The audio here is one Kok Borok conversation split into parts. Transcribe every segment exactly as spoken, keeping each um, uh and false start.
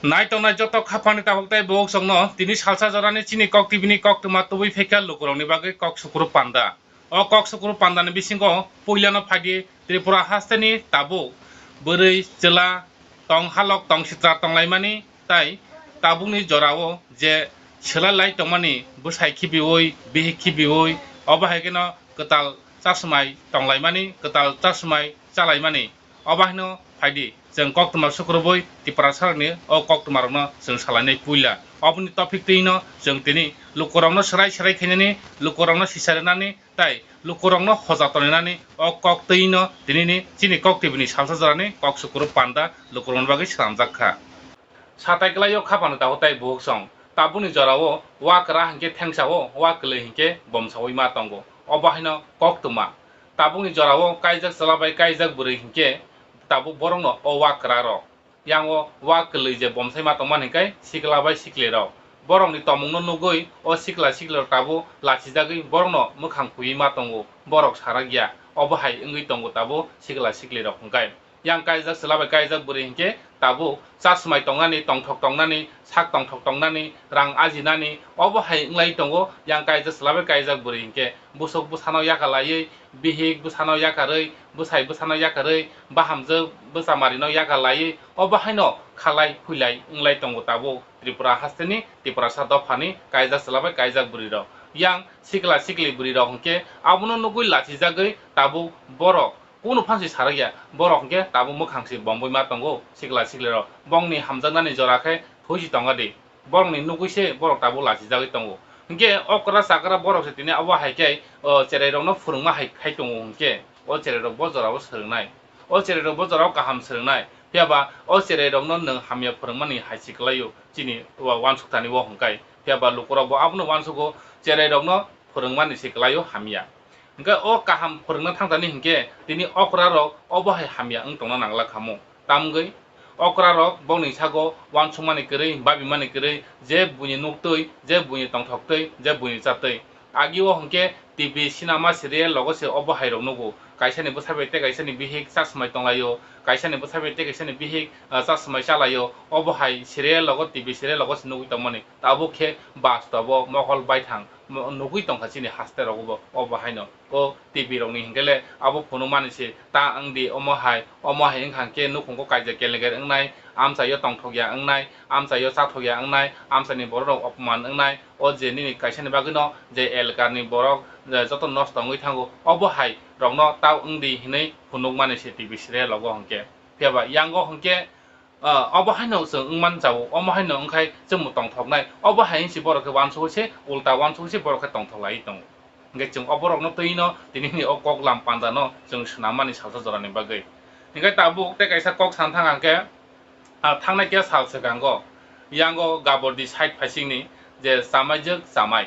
Nai tongnai joto khapangni tabuk tei bukhuk songno tini salsa jorani chini kok T V ni koktwma tubui phaikha lukurokni bagwi kok sukuru panda. O kok sukuru pandani bisingo puilano phaidi Tripura hasteni tabuk bwrwi chwla tong halok tong sitra tonglaimani tai tabukni jorao je swlai lai tongmani bwsai khibiui bihik khibiui obo hai kheno kwtal chasmai tonglaimani kwtal chasmai chalaimani. Obo haino phaidi, chwng koktwma sukrubui Tiprasarokni o koktwmarokno chwng salainai puila. Oboni topic twino chwng tini lukurokno swrai swrai khainani, lukurokno sisa rwnani, tai lukurokno hoja tonglainani o kok twino tinini chini kok T V ni salsa jorani kok sukuru panda lukurokni bagwi swnamjak kha. Satai kwlaio khapangni tabuk tai bukhuk song. Tabukni jorao wa kwra hinkhe thengsao, wa kwlwi hinkhe bomsaui ma tongo. Obo haino koktwma. Tabukni jorao kaijak chwla bai kaijak bwrwi hinkhe tabuk borokno o wa kwrarok. Yango wa kwlwi je bomsai ma tongmani hinkhe sikla bai siklirok. Borokni tongmungno nugwi o sikla siklirok tabuk lachijagwi borokno mwkhang kuiwi ma tongo. Borok sarak ya. Obo hai wngwi tongo tabuk sikla siklirok hinkhe. Yang kaijak chwla bai kaijak bwrwi hinkhe tabuk chasmai tongnani, tongthok tongnani, sak tongthok tongnani, rang ajinani, obo hai wnglai tongo. Yang kaijak chwla bai kaijak bwrwi hinkhe busuk bwsano yakarlaiwi, bihik bwsano yakarwi, bwsai bwsano yakarwi, bahamjwk bwchamarino yakarlaiwi, obo haino khalai phuilai wnglai tongo tabuk Tripura hasteni Tiprasa dophani kaijak chwla bai kaijak bwrwirok. Yang sikla sikli bwrwirok hinkhe abono nugwi lachijagwi tabuk borok kunu phansi sarak ya, borok hinkhe tabuk mwkhang si bomboi ma tongo sikla siklirok. Bongni hamjaknani jora khe thoi si tonga di, borokni nugwi se borok tabuk lachijagwi tongo. Hinkhe okra chakra borok se tini abo hai khe, o, cherairokno phwrwngma hai khai tongo hinkhe o cherairok bo jorao swrwngnai, o cherairok bo jorao kaham swrwngnai. Phiya ba o cherairokno nwng hamya phwrwngmani hai si kwlaio chini wa-, uansuk thani o hwnkhai. Phiya ba lukurok bo abono uansugo cherairokno phwrwngmani se kwlaio hamya. Hinkhe o kaham phwrwngna thangthani hinkhe tini okrarok obo hai hamya wng tongna nangla khamu. Tamgwi okrarok bongni sago uansukmani kwrwi, babimani kwrwi, je buini nuktwi, je buini tongthoktwi, je buini chatwi. Agio hinkhe T V, cinema, serial logo se obo hai rok nugo. Kaisani bwsai bai tei kaisani bihik chasmai tonglaio, kaisani bwsai bai tei kaisani bihik, ah, chasmai chalaio. Obo hai serial logo, T V serial logo se nugwi tongmani. Tabuk khe bastobo mokol baithang mo-, nugwi tongkha chini haste rogo bo, obo haino. O T V rokni hinkhe le abo phunukmani se ta wngdi, omo hai, omo hai wngkha khe nukhungo kaijak keleger wngnai, amchaio tongthokya wngnai, amchaio chathokya wngnai, amchaini borok rok opman wngnai, o je nini kaisani bagwino je elkarni borok, eh, joto nosto wngwi thango, obo hai rokno ta wngdi hinwi phunukmani se T V serial rogo hinkhe. Phiya ba yango hinkhe, Ah, obo haino chwng wngman chao, omo haino wngkhai chwngbo tongthoknai. Obo hai wngsi borok khe uansugwi se, ulta uansugwi se borok khe tongthok laiwi tongo. Hinkhe chwng o borokno twino tinini o koklam pandano chwng swnammani salsa jorani bagwi. Hinkhe tabuk tei kaisa kok san thang ang khe, ah, thangnai khe sal swkango, yango Gabordi side phaisingni je chamaijwk chamai.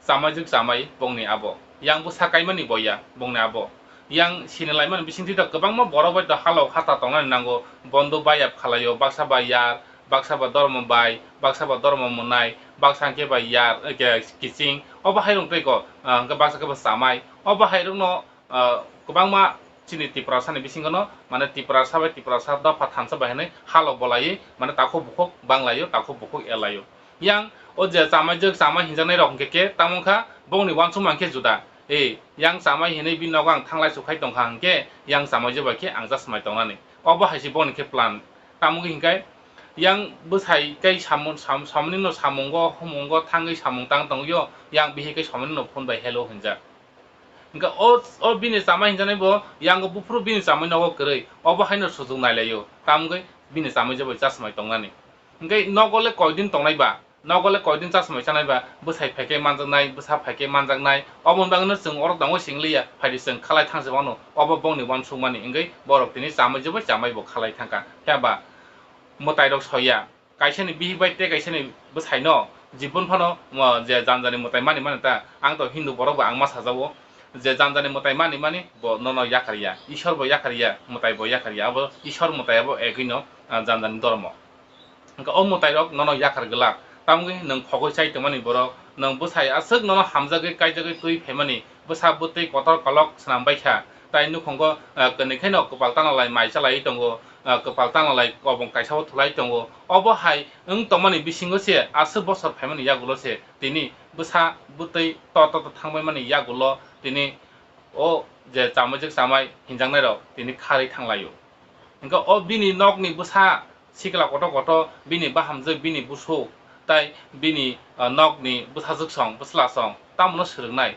Chamaijwk chamai bongni abo. Yang bwsa kaimani bo ya bongni abo. Yang sinilaimani bisingtwi to kwbangma borok bai to halok hata tongnani nango. Bondo bayap khalaio, baksa ba yar, baksa ba dormo bai, baksa ba dormo mwnai, baksa hwnkhe ba yar, eh, ke-, kiching. Obo hairok tei ko, ah, hwnkhe baksa khe bo chamai. Obo hairokno ah, kwbangma chini Tiprasani bisingono, mane Tiprasa bai Tiprasa dopha thansa bai hinwi halo bolaiwi, mane takhuk bukhuk banglaio, takhuk bukhuk erlaio. Yang o je chamaijwk chamai hinjaknai rok hwnkhe khe tamo wngkha bongni uansukma hwnkhe juda. E, yang chamai hinwi bini nogo ang thanglai sukhai tongkha hwnkhe yang chamaijwk bai khe ang chasmai tongnani. Obo hai se bongni khe plan. Tamo wngkha hinkhe yang bwsai khe samung, sam-, samunino samungo, humungo thangwi samung tang tongwio, yang bihik khe samunino phone bai hello hinjak. Hingke o, o bini chamai hinjaknai bo, yango buphuru bini chamai nogo kwrwi, obo haino sujuk nailaio, tamgwi bini chamai jobai chasmai tongnani. Hingke nogo le koidin tongnai ba, nogo le koidin chasmai chanai ba, bwsai phaikhe manjaknai, bwsa phaikhe manjaknai, oboni bagwino chwng oro tongo singliya, phaidi chwng khalai thangse mano, obo bongni uansukmani wngwi borok tini chamai jobai chamai bo khalai thangkha. Phiya ba mwtairok soiya. Kaisani bihik bai tei kaisani bwsaino jibon phano, mo, je janjani mwtai mani mani ta, ang to Hindu borok bo ang ma sajao, je janjani mwtai mani mani bo nono yakarya, Ishwar bo yakarya, mwtai bo yakarya, abo Ishwar mwtai abo egwino, ah, janjani dormo. Hwnkhe o mwtai rok nono yakar glak, tamgwi nwng khogwi chai tongmani borok, nwng bwsai aswk nono hamjagwi kaijagwi twi phaimani, bwsa bwtwi kotor kolok swnam baikha, tai nukhungo, ah, kwnwi khaino kwpal tanalai mai chalaiwi tongo, ah, kwpal tanalai kobong kaisa o thulai tongo. Obo hai wng tongmani bisingo se aswk bosor phaimani yagulo se tini bwsa bwtwi to to to thangbaimani yagulo tini o je chamaijwk chamai hinjaknairok tini kharwi thanglaio. Hwnkhe o bini nokni bwsa sikla kotor kotor, bini bahamjwk, bini busuk, tai bini, ah, nokni bwsajwk song, bwsla song, tamono swrwngnai?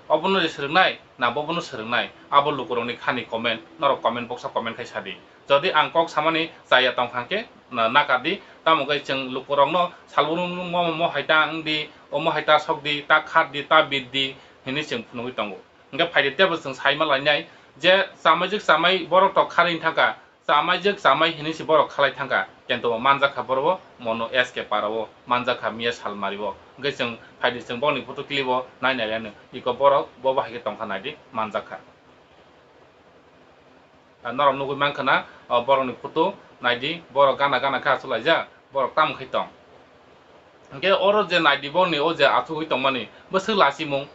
Obono je swrwngnai, na bobono swrwngnai? Abo lukurokni khani comment, norok comment box o comment khai sadi. Jodi ang kok samani chaya tongkha hwnkhe, na, nakardi, tamo khe chwng lukurokno salbrum mo, mo hai ta wngdi, omo hai ta sokdi, ta khardi, ta bitdi, hinwi chwng phunugwi tongo. Hwnkhe phaidi teibo chwng saima lainai je chamaijwk chamai borok tok kharwi thangkha, chamaijwk chamai hinwi se borok khalai thangkha, kento manjakha borok mono S K para o manjakha miya salmari o. Hwnkhe chwng phaidi chwng bokni photo clip o nainai lainai, iko borok bobo hai khe tongkha naidi manjakha. Ah, norok nugwi mankha na, ah, borokni photo naidi, borok gana gana khe achuk laijak, borok tamo khai tong. Hwnkhe oro je naidi borokni o je achugwi tongmani, bwswk lachimung.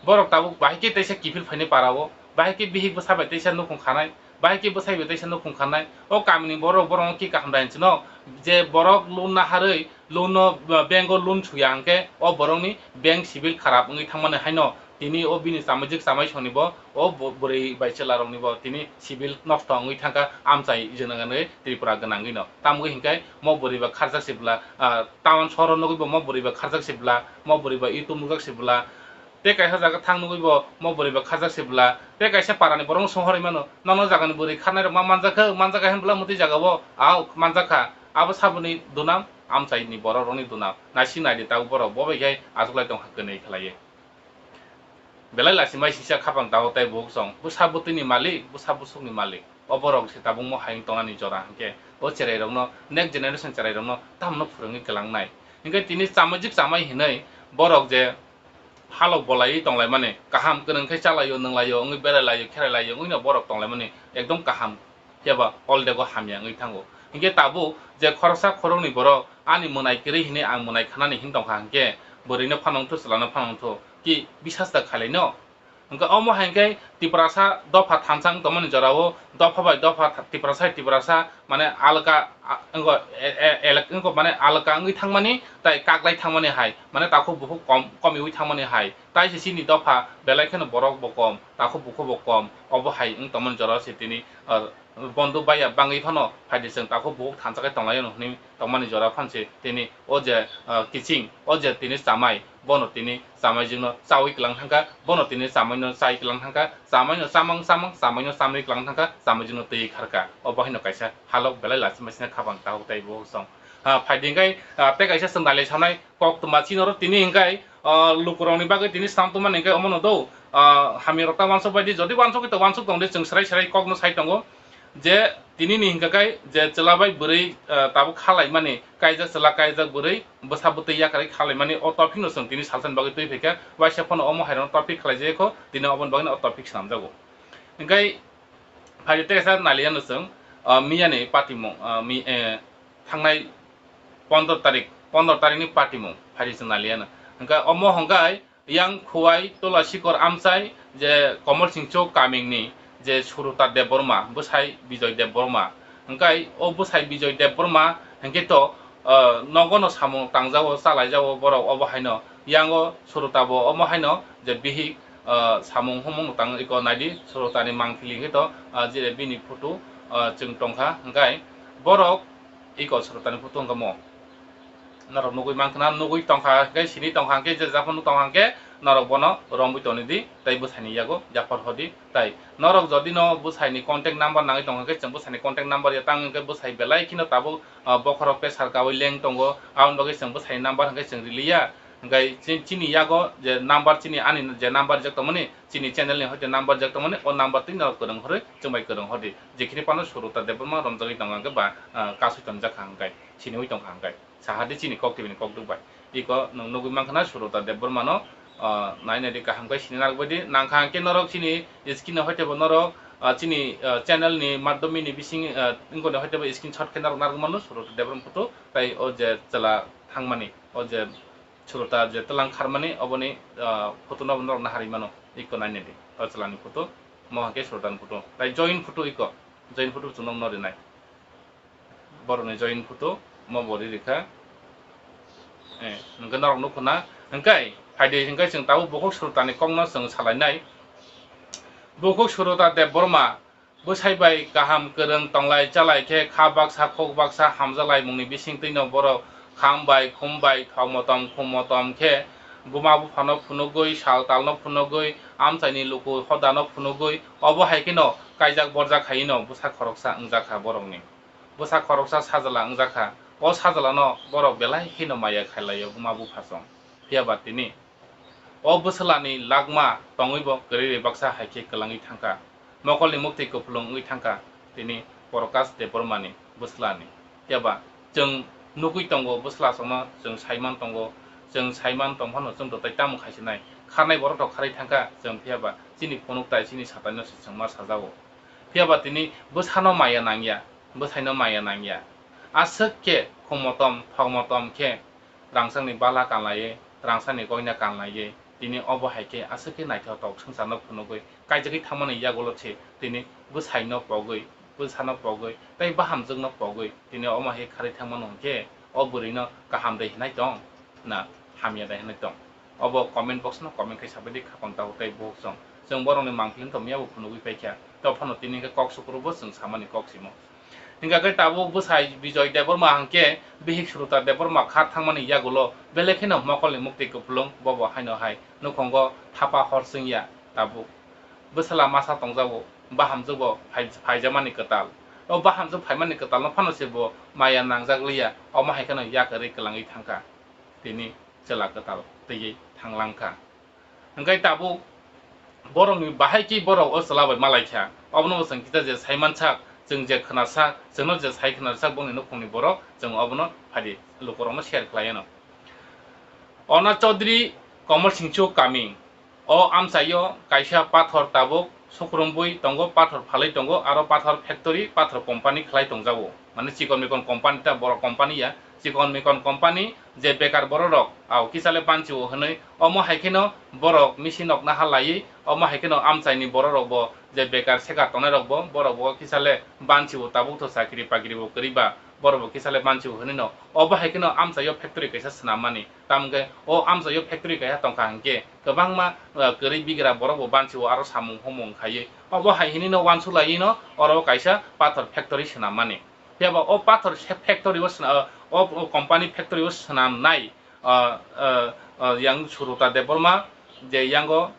Borok tabuk bahai khe teisa kiphil phainai para o, bahai khe bihik bwsa bai teisa nukhung khanai, bahai khe bwsai bai teisa nukhung khanai. O kamini borok borokno ki kaham dai hinwi sino, je borok loan naharwi, loan no, uh, bank o loan suya hwnkhe o borokni bank sibil kharap wngwi thangmani haino tini o bini chamaijwk chamai songni bo o bo-, bwrwi bai chwla rokni bo tini sibil nosto wngwi thangkha amchai jwnangani Tripura gwnangwi no. Tamgwi hinkhe mo bwrwi ba kharjak sibla, ah, town sohor o nugwi bo mo bwrwi ba kharjak sibla, mo bwrwi ba YouTube nukjak sibla, tei kaisa jaga thang nugwi bo mo bwrwi ba kharjak sibla, tei kaisa parani borok no songhorwi mano, nono jagani bwrwi kharnai rok ma manjakha, manjakha hinbla mwtwi jaga o, ah, manjakha, abo saboni dunam. Amchaini borok rokni duna naising naidi tabuk borok bo bai khe achuklai tongkha kwnwi khlaiwi. Belai lachimai sisa khapang tabuk tai buhuk song bwsa bwtwini malik, bwsa bwsukni malik. O borok se tabuk mo hai wng tongnani jora hwnkhe o cherai rokno, next generation cherai rokno tamno phwrwngwi kwlangnai. Hwnkhe tini chamaijwk chamai hinwi borok je halok bolaiwi tonglaimani, kaham kwrwng khe chalaio, nwnglaio, wngwi berailaio, kherailaiyo, wngwino borok tonglaimani ekdom kaham. Phiya ba oldego hamya wngwi thango. Hinkhe tabuk je khoroksa khoroknwi borok ani mwnai kwrwi hinwi ang mwnai khanani hin tongkha hinkhe bwrwino phano wngthu, chwlano phano wngthu, ki bisas da khailai no? Hinkhe omo hai hinkhe Tiprasa dopha thansa wng tongmani jorao dopha bai dopha tha-, Tiprasa hai Tiprasa mane alka, a, wngkha, e, e, elek-, wngkha mane alka wngwi thangmani tai kaklai thangmani hai mane takhuk bukhuk kom, komiwi thangmani hai tai se chini dopha belai kheno borok bo kom, takhuk bukhuk bo kom, obo hai wng tongmani jorao se tini, ah, Bondo baiya bangwi phano phaidi chwng takhuk bukhuk thansa khe tonglaio hwnwi tongmani jora phan se tini o je, ah, kiching, o je tini chamai, bono tini chamaijwkno chawi kwlang thangkha, bono tini chamaino chai kwlang thangkha, chamaino chamang chamang, chamaino chamwi kwlang thangkha, chamaijwkno twi kharkha. Obo haino kaisa halok belai lachimai sina khapang takhuk tai bukhuk song. Ah, phaidi hwnkhe, ah, tei kaisa chwng nailai sanai koktwma chini oro tini hwnkhe, ah, lukurokni bagwi tini swnam tongmani hwnkhe omono do, ah, hamyarok ta uansuk bai di, jodi uansuk khe to uansuk tong di, chwng swrai swrai kokno sai tongo. Je tini ni hingka kai je chwla bai bwrwi, ah, tabuk khalaimani, kaijak chwla kaijak bwrwi bwsa bwtwi yakarwi khalaimani o topic no chwng tini salsani bagwi twi phaikha, waisa phano omo hai rokno topic khalai jaya kho, tini oboni bagwi no o topic swnamjago. Hingkai phaidi tei kaisa naliya no chwng, ah, miya ni patimung, ah, mi, eh, thangnai pondro tarik, pondro tarik ni patimung phaidi chwng naliya no. Hingka omo hingkai Yang Khuwai Tola Sikor amchai je Komol Singcho kaming ni je Suruta Debbarma, bwsai Bijoy Debbarma. Hingkai o bwsai Bijoy Debbarma hingke to, ah, nogo no samung tangjago, chalaijago borok obo haino. Yang o Suruta bo omo haino je bihik, ah, samung humung tang iko naidi, Suruta ni mangpili hingke to, ah, je bini photo, ah, chwng tongkha. Hingkai borok iko Suruta ni photo hingka mo. Norok nugwi mankha na, nugwi tongkha hwnkhe, sini tongkha hwnkhe, je japhano tongkha hwnkhe, norok bono romwi toni di, tei bwsaini yago yaphar hodi. Tai norok jodi no bwsaini contact number nangwi tongkha hwnkhe, chwng bwsaini contact number ya tang hwnkhe, bwsai belai kheno tabuk, ah, bokhorok pressure kawi leng tongo, aboni bagwi chwng bwsaini number hwnkhe chwng riliya. Hwnkhe chi-, chini yago je number, chini ani je number rijak tongmani, chini channel ni hoite number rijak tongmani, o number twi norok kwrwng horwi chwng bai kwrwng hodi. Jekhini phano Suruta Debbarma romjagwi tongo hwnkhe ba, ah, kasui tonjak kha hwnkhe, siniwi tongkha hwnkhe. Saha di chini kok tibini kok duk bai. Iko nwng nugwi mankha na Suruta Debbarma no, ah, nai nai di kaham khe sini narwk bai di. Nangkha hwnkhe norok chini screen o hoite bo norok, ah, chini, ah, channel ni madhyami ni bising, ah, wngkoni hoite bo screenshot khe norok narwk mano Suruta Debbarma photo. Tai o je chwla thangmani, o je Suruta je twlang kharmani oboni, ah, photo no norok naharwi mano. Iko nai nai di o chwla ni photo. Mo hwnkhe Surotan photo. Tai join photo iko. Join photo chwngno no rinai. Borokni join photo mo bo ri rikha. Eh, hwnkhe norok nukho na. Hwnkhe phaidi hwnkhe chwng tabuk bukhuk Surotani kokno chwng salainai. Bukhuk Surota Debbarma bwsai bai kaham kwrwng tonglai chalai khe kha baksa khuk baksa hamjalaimungni bisingtwino borok kham bai khum bai thok motom khum motom khe buma buphano phunugwi, sal talno phunugwi, amchaini luku hodano phunugwi, obo hai kheno kaijak borjak hai no bwsa khoroksa wngjakha borokni. Bwsa khoroksa sajla wngjakha. O sajlano borok belai kheno maya khailai-o buma buphasong. Phiya ba tini o bwslani lagma tongwi bo kwrwi ri baksa hai khe kwlangwi thangkha. Mokolni muktwi kupulung wngwi thangkha tini Prakash Debbarmani bwslani. Phiya ba chwng nugwi tongo bwsla songno, chwng saiman tongo, chwng saiman tong phano chwng dotai tamo khaisinai. Kharnai borok rok kharwi thangkha chwng, phiya ba chini phunuk tai chini satai no se chwng ma sajago. Phiya ba tini bwsano maya nangya, bwsaino maya nangya. Aswk khe khum motom, thok motom khe rangchakni bala kanlaiwi, rangchakni goina kanlaiwi, tini obo hai khe aswk khe naithotok swngcharno phunugwi kaijagwi thangmani yagulo se tini bwsaino pogwi, bwsano pogwi, tei bahamjwkno pogwi, tini omo hai khe kharwi thangmano hwnkhe o bwrwino kaham de hinai tong na hamya de hinai tong? Obo comment box no comment khai sabaidi khakon tabuk tei buhuk song. Chwng borokni mangpili tongmiyabo phunugwi paikha. Tei phano tini hwnkhe kok sukurubo chwng samani kok simo. Hingkha khe tabuk bwsai Bijoy Debbarma hwnkhe bihik Suruta Debbarma kha thangmani yagulo belai kheno mokolni muktwi kupulung, bobo haino hai nukhungo thapa hor chwngya tabuk. Bwsala masa tongjago, bahamjwkbo phai-, phaijamani kwtal. O bahamjwk phaimani kwtalno phano se bo maya nangjak liya, omo hai kheno yakarwi kwlangwi thangkha. Tini chwla kwtal twiwi thanglangkha. Hwnkhe tabuk borokni bahai khe borok o chwla bai malaikha. Obono bo chwng kisa je saimansak, chwng je khwnasak, chwngno je sai khwnasak bongni nukhungni borok, chwng obono phaidi lukurokno share khlaiano. Ona Chaudhary Komol Singchu kami. O amchaio kaisa pathor tabuk sukrumbui tongo, pathor phalwi tongo, aro pathor factory, pathor company khlai tongjago. Mane chikon mikon company ta, borok company ya, chikon mikon company je bekar bororok, au kisale banchio hwnwi, omo hai kheno borok misi nok naha laiwi, omo hai kheno amchaini bororok bo je bekar seka tongnai rok bo, borok bo kisale banchio tabuk tho chakri pakri bo kwrwi ba, borok bo kisale banchio hwnwi no, obo hai kheno amchaio factory kaisa swnammani. Tamkhe o amchaio factory kaisa tongkha hwnkhe kwbangma, uh, kwrwi bigra borok bo banchio aro samung humung khaiwi. Obo hai hinwi no uansuk laiwi no oro kaisa pathor factory swnammani. Phiya ba o pathor se-, factory o swnam, o, o company factory o swnamnai, uh, uh, uh, yang Suruta Debbarma je yango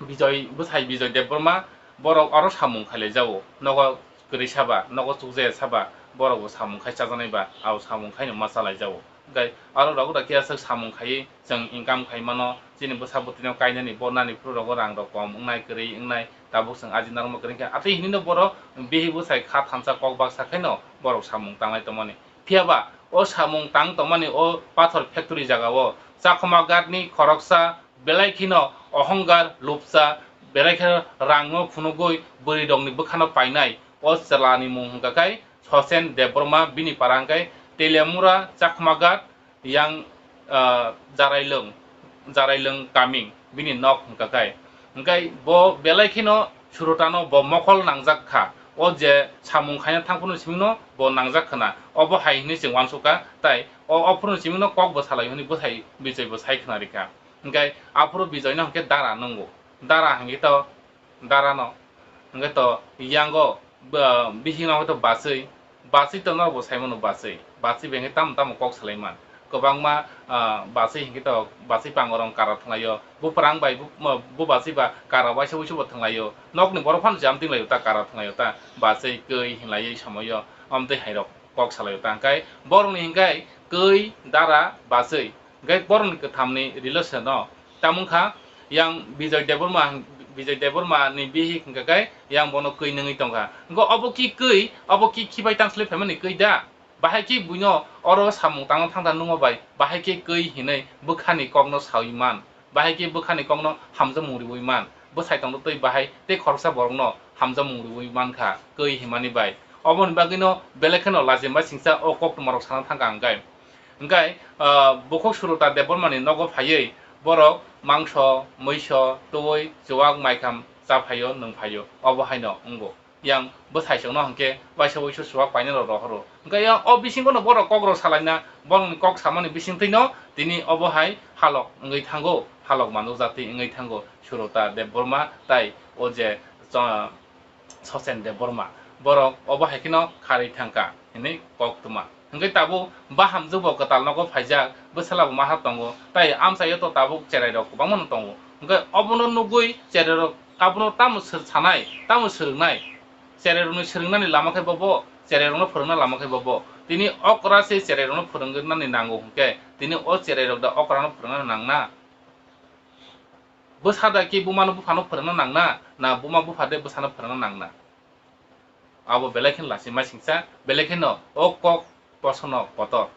Bijoy, bwsai Bijoy Debbarma, borok aro samung khailaijago. Nogo kwrwi saba, nogo chukjaya saba, borok bo samung khai chajaknai ba, abo samung khaino ma chalaijago. Hwnkhe aro rogo da khe aswk samung khaiwi chwng income khai mano, chini bwsa bwtwino kainani, bornani phuru rogo rang rok kom wngnai, kwrwi wngnai, tabuk chwng ajina rwma kwrwi kha. Atwi hinwi no borok bihik bwsai kha thansa kok baksa khaino borok samung tanglai tongmani. Phiya ba o samung tang tongmani o pathor factory jagao Chakhma Ghat ni khoroksa belai kheno ohongkar lupsa, belai kheno rangno phunugwi bwrwi rokni bwkhano painai. O chwlani mung hwnkha khe Sosen Debbarma, bini para hwnkhe Teliamura, Chakhma Ghat, yang, ah, Jarailwng, Jarailwng Kaming, bini nok hwnkha khe. Hwnkhe bo belai kheno Surotano bo mokol nangjak kha. O je samung khaina thangphuru simino bo nangjak khna. Obo hai hinwi chwng uansukha, tai o, o phuru simino kok bo salai hwnwi bwsai Bijoy bo sai khna rikha. Hwnkhe aphuru Bijoyno hwnkhe dara nungo. Dara hwnkhe to darano. Hwnkhe to yango, ba, bisingo hwnkhe to bachwi. Bachwi to norok bo sai mano bachwi. Bachwi bai hwnkhe tamo tamo kok salai man. Kwbangma, ah, bachwi hwnkhe to bachwi pango rong kara thwnglaio. Buphang bai bu, ma, bu bachwi ba kara waisa wuisu bo thwnglaio. Nokni borok phano jam tinglaio ta kara thwnglaio ta. Bachwi kwi hinlaiwi somoio. Amtwi hai rok kok salaio ta. Hwnkhe borokni hwnkhe kwi, dara, bachwi. Hwnkhe borokni kwthamni relation no tamo wngkha, yang Bijoy Debbarma, Bijoy Debbarma ni bihik hwnkha khe yang bono kwi nungwi tongkha. Hwnkhe obo ki kwi, obo ki khibai tang sle phaimani kwi da? Bahai khe buino oro samung tangno thangthang nungma bai, bahai khe kwi hinwi bwkhani kokno sawi man, bahai khe bwkhani kokno hamjakmung riwi man, bwsai tongtwi bahai tei khoroksa borokno hamjakmung riwi mankha kwi hinmani bai. Oboni bagwino belai kheno lachimbai singcha o koktwmarok sana thangkha hwnkhe. Hwnkhe, ah, bukhuk Surota Debbarmani nogo phaiwi borok mangso, muiso, twi, chuwak, maikham cha phaio, nwng phaio, obo haino wngo. Yang bwsai chwngno hwnkhe waisa wuisu chuwak painani rok rohoro. Hwnkhe yang o bisingono borok kokrok salaina, borokni kok samani bisingtwino tini obo hai halok wngwi thango, halok manjak jati wngwi thango Suruta Debbarma tai o je, ah, Sosen Debbarma. Borok obo hai kheno kharwi thangkha hinwi kok tuma. Hwnkhe tabuk bahamjwk bo kwtal nogo phaijak, bwsala bo maha tongo, tai amchaio to tabuk cherai rok kwbangma no tongo. Hwnkhe obono nugwi cherai rok abono tamo sir-, sanai, tamo swrwngnai? Cherai rokni swrwngnani lama khe bobo, cherai rokno phwrwngna lama khe bobo. Tini okra se cherai rokno phwrwngnani nango hwnkhe, tini o cherai rok da okrano phwrwngna nangna? Bwsa da ki buma no bupha no phwrwngna nangna, na buma bupha de bwsa no phwrwngna nangna? Abo belai kheno lachima singsa, belai kheno o kok posono kotor.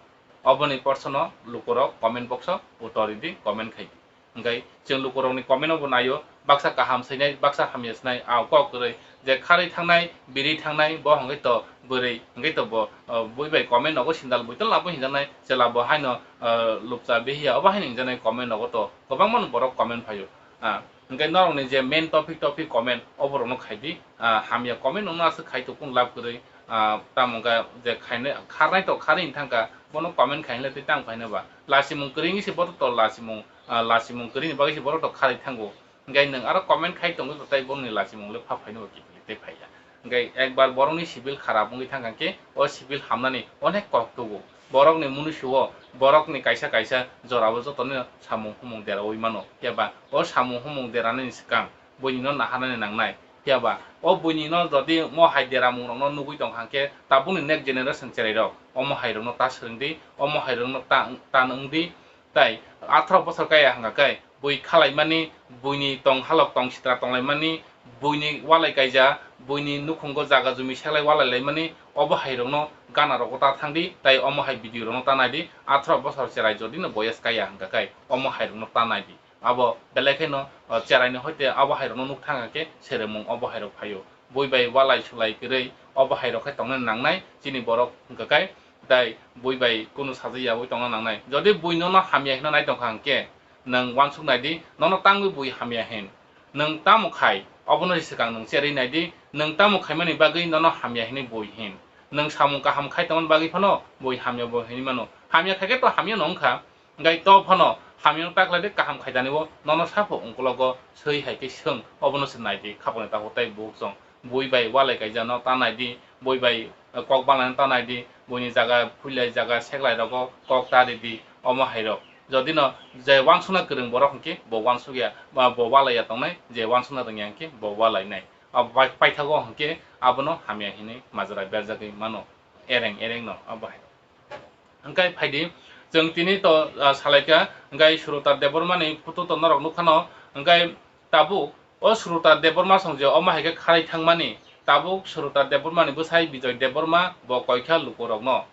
Oboni posono lukurok comment box o utor ridi, comment khai di. Hwnkhe chwng lukurokni comment no bo naio, baksa kaham swinai, baksa hamya swinai, a kok kwrwi je kharwi thangnai, birwi thangnai, bo hwnkhe to bwrwi, hwnkhe to bo, o, bui bai comment nogo sindal buitel labo hinjaknai, chwla bo haino, o, lupcha bihiya, obo haino hinjaknai comment nogo to kwbangma borok comment phaio. Ah, hwnkhe norokni je main topic, topic comment, oborokno khai di. Ah, hamya comment wngno aswk khai tong kung lab kwrwi. Ah, tamo wngkha je khainai, kharnai to kharwi wng thangkha, bono comment khai hinle tei tamo khaina ba? Lachimung kwrwi wngwi se bohrok to lachimung, ah, lachimung kwrwini bagwi se bohrok to kharwi thango. Hwnkhe nwng aro comment khai tongwi tei bohrokni lachimung le pha phaino ba kiphilwi tei phaiya. Hwnkhe ekbar borokni civil kharap wngwi thangkha khe o civil hamnani onek kok tugo. Borokni munusu o borokni kaisa kaisa jorao jotono samung humung deraui mano. Phiya ba o samung humung deranani swkang buini no naharnani nangnai. Phiya ba o buini no jodi mo hai deramung rokno nugui tong kha khe tabukni next generation cherai rok omo hai rokno ta swrwng di, omo hai rokno ta, ta nwng di. Tai atharo bosor kaya hwnkha khe bui khalaimani, buini tong halok tong sitra tonglaimani, buini walai kaija, buini nukhungo jaga jumi seklai walai laimani, obo hai rokno gana rogo ta thang di, tai omo hai video rokno ta nai di, atharo bosor cherai jodi no boyes kaya hwnkha khe omo hai rokno ta nai di. Abo belai kheno, o, cherai ni hoite abo hai rokno nuk thang khe seremung obo hai rok phaio. Bui bai walai sulai kwrwi obo hai rok khe tongnani nangnai chini borok hwnkha khe. Tai bui bai kunu sajwi yaui tongna nangnai. Jodi bui nono hamya hino nai tongkha hwnkhe, nwng uansuk nai di, nono tangwi bui hamya hin. Nwng tamo khai, obono se swkang nwng cherwi nai di, nwng tamo khaimani bagwi nono hamya hinwi bui hin. Nwng samung kaham khai tongmani bagwi phano bui hamya bo hinwi mano. Hamya khai khe to hamya no wngkha, hwnkhe to phano hamya no ta khlai di, kaham khai dani o nono sapho ungkulogo swi hai khe swng, obono se nai di, khapangni takhuk tai bukhuk chwng. Bui bai walai kaijano ta nai di, bui bai, eh, kok balaino ta nai di, buini jaga phuilai jaga seklai rogo kok ta ri di, omo hai rok. Jodi no je uansukna kwrwng borok hwnkhe bo uansuk ya, ba bo walai ya tongnai, je uansukna rwngya hwnkhe bo walai nai. Abo pai-, paithago hwnkhe abono hamya hinwi majra berjagwi mano, ereng ereng no abo hai rok. Hwnkhe phaidi, chwng tini to, ah, salaikha, hwnkhe Suruta Debbarmani photo to norok nukha no, hwnkhe tabuk o Suruta Debbarma song je omo hai khe kharwi thangmani, tabuk Suruta Debbarmani bwsai Bijoy Debbarma bo koikha lukurokno.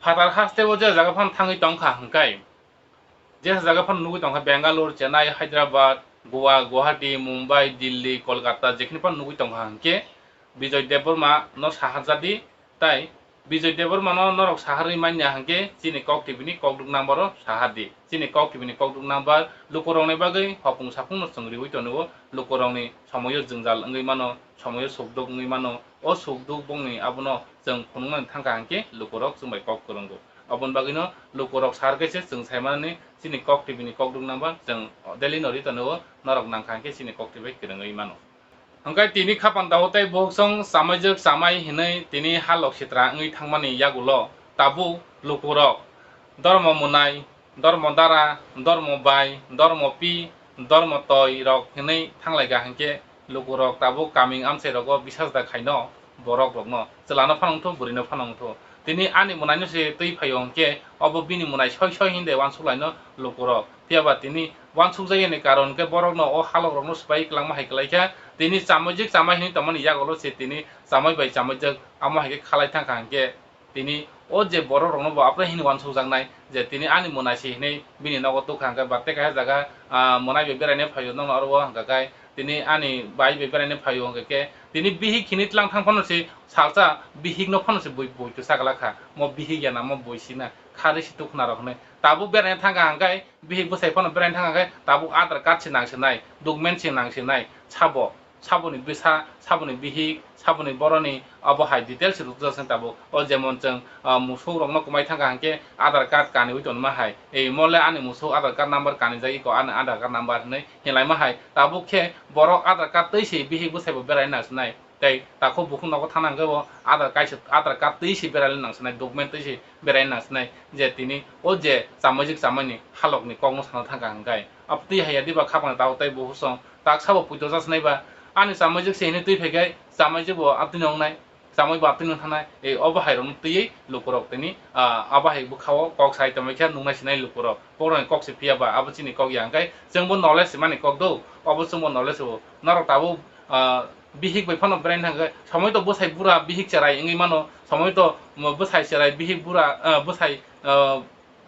Phatar haste o je jaga phano thangwi tongkha hwnkhe, jesa jaga phano nugwi tongkha Bengaluru, Chennai, Hyderabad, Goa, Guwahati, Mumbai, Delhi, Kolkata jekhini phano nugwi tongkha hwnkhe Bijoy Debbarma no saharjadi. Tai Bijoy Debbarmano norok saharwi manya hwnkhe chini Kok T V ni Kokduk number o sahar di. Chini Kok T V ni Kokduk number lukurokni bagwi hopung sapungno chwng riui tongo, lukurokni somoio jwngjal wngwi mano, somoio sukduk wngwi mano, o sukduk bongni abono chwng phunuknani thangkha hwnkhe lukurok chwng bai kok kwrwngo. Oboni bagwino lukurok sahar khe se chwng sai manani chini Kok T V ni Kokduk number chwng daily no ri tongo, norok nangkha hwnkhe chini Kok T V bai kwrwngwi mano. Hwnkhe tini khapang daho tei bohok song chamaijwk chamai hinwi tini halok sitra wngwi thangmani yagulo tabuk lukurok dormo mwnai, dormo dara, dormo bai, dormo pi, dormo toi rok hinwi thanglaikha hwnkhe lukurok tabuk kaming amchai rogo bisas da khaino borok rokno chwlano phano wngthu, bwrwino phano wngthu. Tini ani mwnaino se twi phaio hwnkhe obo bini mwnai soi soi hinde uansuk laino lukurok. Phiya ba tini uansukjakya ni karon hwnkhe borokno o halok rokno swbai kwlangma hai kwlaikha. Tini chamaijwk chamai hinwi tongmani yagulo se tini chamai bai chamaijwk amo hai khe khalai thangkha hwnkhe tini o je borok rokno bo aphre hinwi uansukjaknai je tini ani mwnai se hinwi bini nogo tukha hwnkhe ba tei kaisa jaga, ah, mwnai bai beraina phaio nono oro o hwnkha khe tini ani bai bai beraina phaio hwnkha khe Tini bihik hini tlang thang phano se salsa bihik no phano se bui, bui to sagala kha. Mo bihik ya na, mo bui si na, kha rwi si tukhna rok hinwi. Tabuk beraina thang kha hwnkhe, bihik bwsai phano beraina thang kha hwnkhe, tabuk Aadhaar card se nang sinai, document se nang sinai, sabo, saboni bwsa, saboni bihik, saboni boroni abo hai details se rwkjak se tabuk. O jemon chwng, ah, musuk rokno kwmai thang kha hwnkhe Aadhaar card kaniwi tonma hai. Ei mo le ani musuk Aadhaar card number kanijak, iko ani Aadhaar card number hinwi hinlaima hai. Tabuk khe borok Aadhaar card twi se bihik bwsai bo beraina nang sinai. Tei takhuk bukhuk nogo thangna hwnkhe bo Aadhaar kaisa, Aadhaar card twi se beraina nang sinai, document twi se beraina nang sinai, je tini o je chamaijwk chamaini halokni kokno sana thang kha hwnkhe. Abo twi haiya diba khapang tabuk tei bukhuk song tak sabo puito cha sinai ba, ani chamaijwk se hinwi twi phai khe chamaijwk bo abtwino wngnai, chamai bo abtwino thangnai, ei obo hai rokno twiwi lukurok tini, ah, abo hai bwkha o kok sai tongwi khe nuknai sinai lukurok. Bohrokni kok se phiya ba, abo chini kok ya hwnkhe chwngbo knowledge se mani kok do, obo chwngbo knowledge o. Norok tabuk, ah, bihik bai phano beraina thang khe, somoi to bwsai bura bihik cherai wngwi mano, somoi to, um, bwsai cherai bihik bura, ah, bwsai, ah,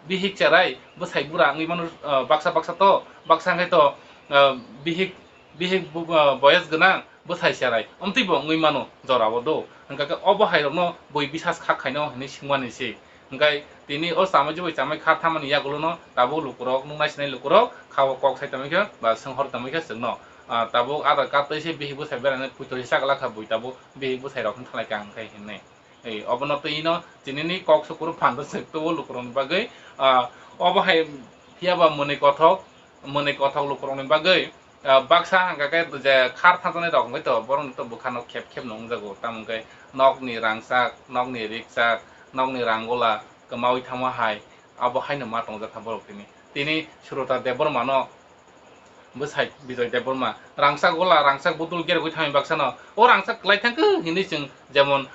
bihik cherai bwsai bura wngwi mano, ah, baksa baksa to, baksa hwnkhe to, ah, bihik, bihik bu-, ah, boyes gwnang bwsai cherai, omtwi bo wngwi mano jorao do. Hwnkha khe obo hai rokno bui bisas kha khaino hinwi swngmani se. Hwnkhe tini o chamaijwk bai chamai kha thamani yagulono tabuk lukurok, nuknai sinai lukurok kha o kok sai tongwi khe ba swnghor tongwi khe chwngno, ah, tabuk Aadhaar card twi se bihik bwsai beraina puito se sagala kha bui tabuk bihik bwsai rok wng thalai kha hwnkhe hinwi. Ei, obono twi no tinini kok sukuru phan bwswk tubu lukurokni bagwi, ah, obo hai phiya ba mwnwi kothok, mwnwi kothok lukurokni bagwi, ah, baksa hwnkha khe je khar thanjaknai rok wngkhe to borokni to bwkhano khep khep no wngjago, tamo hwnkhe nokni rangchak, nokni rikchak, nokni ranggola kwmawi thangma hai, abo haino ma tongjak kha borok tini. Tini Surotar Debbarma no bwsai Bijoy Debbarma rangchak gola, rangchak budul gerogwi thangwi baksano. O rangchak kwlai thangkhe hinwi chwng jemon,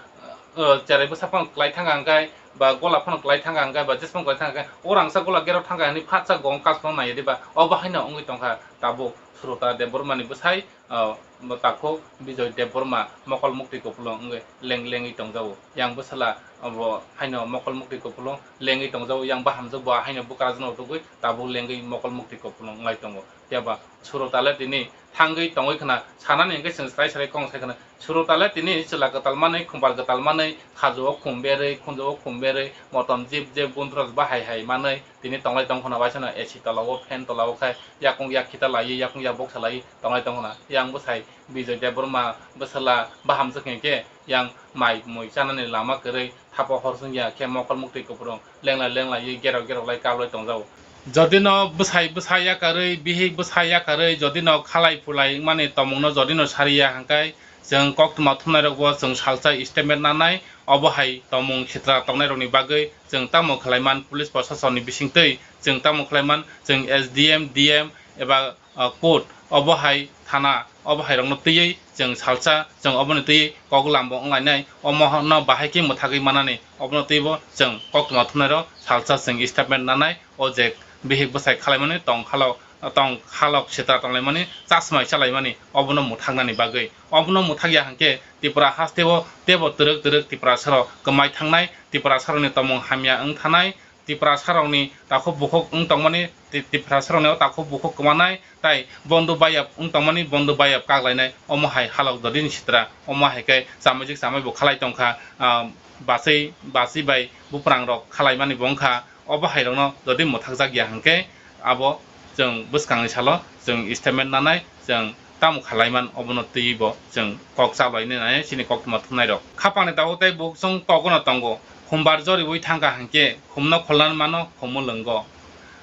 uh, cherai bwsa phano kwlai thangkha hwnkhe, ba gola phano kwlai thangkha hwnkhe, ba jesphang kwlai thangkha hwnkhe, o rangchak gola gerok thangkha hinwi phatsa gong kasno naiya diba, obo haino wngwi tongkha tabuk Surotar Debbarmani bwsai, uh, takhuk Bijoy Debbarma mokol mukti kupulung wngwi leng lengwi tongjago. Yang bwsala abo haino mokol mukti kupulung lengwi tongjago, yang bahamjwk bo haino bwkrajwkno rwgwi tabuk lengwi mokol mukti kupulung wnglai tongo. Phiya ba Surotar le tini thangwi tongwi khna, sanani hwnkhe chwng srai srai kok sai khna, Surotar le tini chwla kwtal manwi, khumbar kwtal manwi, khajo o khum berwi, khunjo o khum berwi, motom jip jip gunthros bahai hai manwi tini tonglai tong khna, waisano A C tola o, fan tola o khai yakung yak khita laiwi, yakung yak boksa laiwi tonglai tong khna. Yang bwsai Bijoy Debbarma bwsala bahamjwk hwnkhe yang mai mui chanani lama kwrwi, thapo hor chwngya khe mokol mukti kupulung lenglai lenglaiwi gerok gerok lai kablai tongjago. Jodi no bwsai bwsa yakarwi, bihik bwsa yakarwi, jodi no khalai phulai wngmani tongmungno jodi no sariya hwnkhe, chwng koktwma thumnairokbo chwng salsa statement nanai, obo hai tongmung sitra tongnairokni bagwi chwng tamo khlaiman police prosasonni bisingtwi, chwng tamo khlaiman chwng S D M, D M eba ah, court, obo hai thana, obo hai rokno twiwi chwng salsa, chwng oboni twiwi kok lambo wnglainai, omo no bahai khe mwthagwi manani, obono twibo chwng koktwma thumnairok salsa chwng statement nanai, o je bihik bwsai khalaimani tong khalok, tong khalok sitra tonglaimani, chasmai chalaimani, obono mwthagnani bagwi. Obono mwthagya hwnkhe Tripura hasteo teibo twrwk twrwk Tiprasarok kwmai thangnai, Tiprasarokni tongmung hamya wng thanai, Tiprasarokni takhuk bukhuk wng tongmani, Ti-, Tiprasarokni o takhuk bukhuk kwmanai, tai Bondu Bayap wng tongmani, Bondu Bayap kaklainai, omo hai halok dodini sitra, omo hai khe chamaijwk chamai bo khalai tongkha, ah, bachwi, bachwi bai buprangrok khalaimani bo wngkha, obo hai rokno jodi mwthakjak ya hwnkhe abo chwng bwskangni salo chwng statement nanai, chwng tamo khalaiman obono twiwi bo chwng kok chablainai chini koktwma thumnairok. Khapangni tabuk tei bukhuk chwng kogono tongo, khumbar joriwi thangkha hwnkhe khumno kholnani mano, khummo lwngo.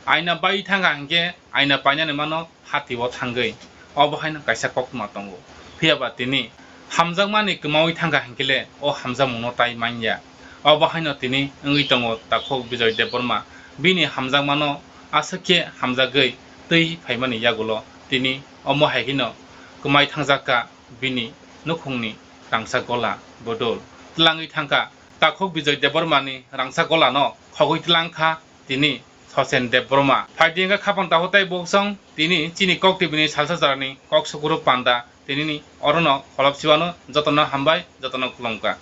Aina bai thangkha hwnkhe aina painani mano, hati o thangwi. Obo haino kaisa koktwma tongo. Phiya ba tini hamjakmani kwmawi thangkha hwnkhe le o hamjakmungno tai manya. Obo haino tini wngwi tongo takhuk Bijoy Debbarma. Bini hamjakmano aswk khe hamjagwi twi phaimani yagulo tini omo hai kheno kwmai thangjak kha bini nukhungni rangchak gola bodol. Twlangwi thangkha takhuk Bijoy Debbarmani rangchak golano khogwi twlang kha tini Sosen Debbarma. Phaidi wngkha khapang takhuk tei bukhuk tini chini Kok T V ni salsa jarani kok sukuru panda tinini orono kholop siwano jotono hambai, jotono khulumkha.